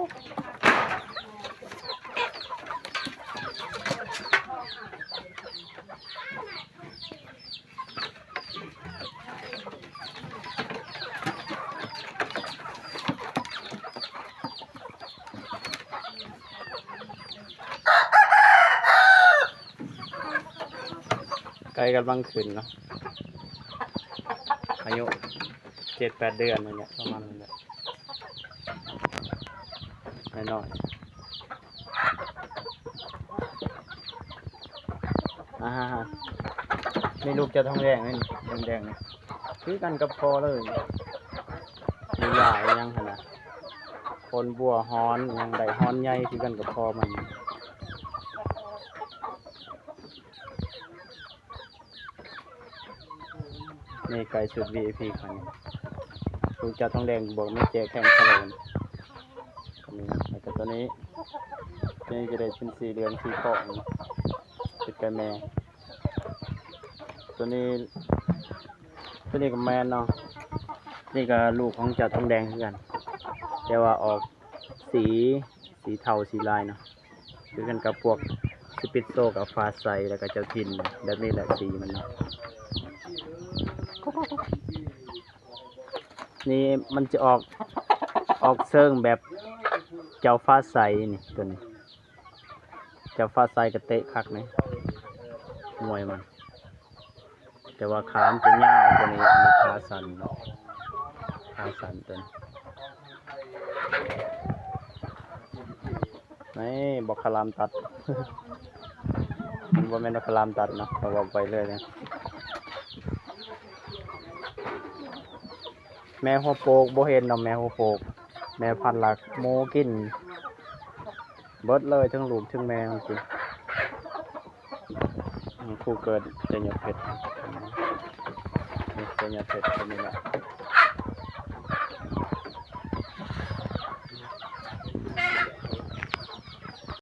ໄກ່ກຳລັງຂຶ້ນເນາະ ອາຍຸເຈັດແປດເດືອນນີ້ແຫຼະ ປະມານນັ້ນແຫຼະ ນ້ອຍໆ ອ່າ ນີ້ລູກເຈົ້າທອງແດງນີ້ ແດງໆ ນີ້ ຄືກັນກັບພໍ່ເລີຍ ມີຫຼາຍຫຍັງຫັ້ນນະ ຄົນບົວຮ້ອນຫຍັງໄດ້ ຮ້ອນໃຫຍ່ຄືກັນກັບພໍ່ມັນ. ນີ້ໄກ່ຊຸດ ວີໄອພີ ຄັນນີ້ ລູກເຈົ້າທອງແດງບອກມີແຈກແຄມຄາໂລນ ອັນນີ້ນະ ແລ້ວກໍຕົວນີ້ ຕົວນີ້ຈະໄດ້ເປັນສີເຫຼືອງສີທອງ ເປັນໄກ່ແມ່ ຕົວນີ້ ຕົວນີ້ກໍແມ່ນເນາະ ນີ້ກໍລູກຂອງເຈົ້າທອງແດງຄືກັນ ແຕ່ວ່າອອກສີ ສີເທົາສີລາຍເນາະ. ຄືກັນກັບພວກສະປິດໂຊກັບຟ້າໃສ ແລ້ວກໍເຈົ້າຖິ່ນ ແບບນີ້ແຫຼະສີມັນເນາະ ນີ້ມັນຈະອອກ ອອກເຊີງແບບເຈົ້າຟ້າໃສນີ້ ຕົວນີ້ ເຈົ້າຟ້າໃສກໍເຕະຄັກນີ້ ມວຍມັນ. ແຕ່ວ່າຂາມັນຈະຍາວກວ່ານີ້ ມີຂາສັ້ນເນາະ ຂາສັ້ນຕົວນີ້ ນີ້ບັກຂາລາມຕັດ ມັນບໍ່ແມ່ນບັກຂາລາມຕັດເນາະ ເຂົາເວົ້າໄປເລື້ອຍເລີຍ ແມ່ຫົວໂປກ ບໍ່ເຫັນເນາະ ແມ່ຫົວໂປກ ແມ່ພັນຫຼັກ ໝູກິນ ເບິດເລີຍ ທັງລູກທັງແມ່ມັນກິນ ອືມ ຄູ່ເກີດໄຊຍະເພັດ ໄຊຍະເພັດຕົວນີ້ແຫຼະ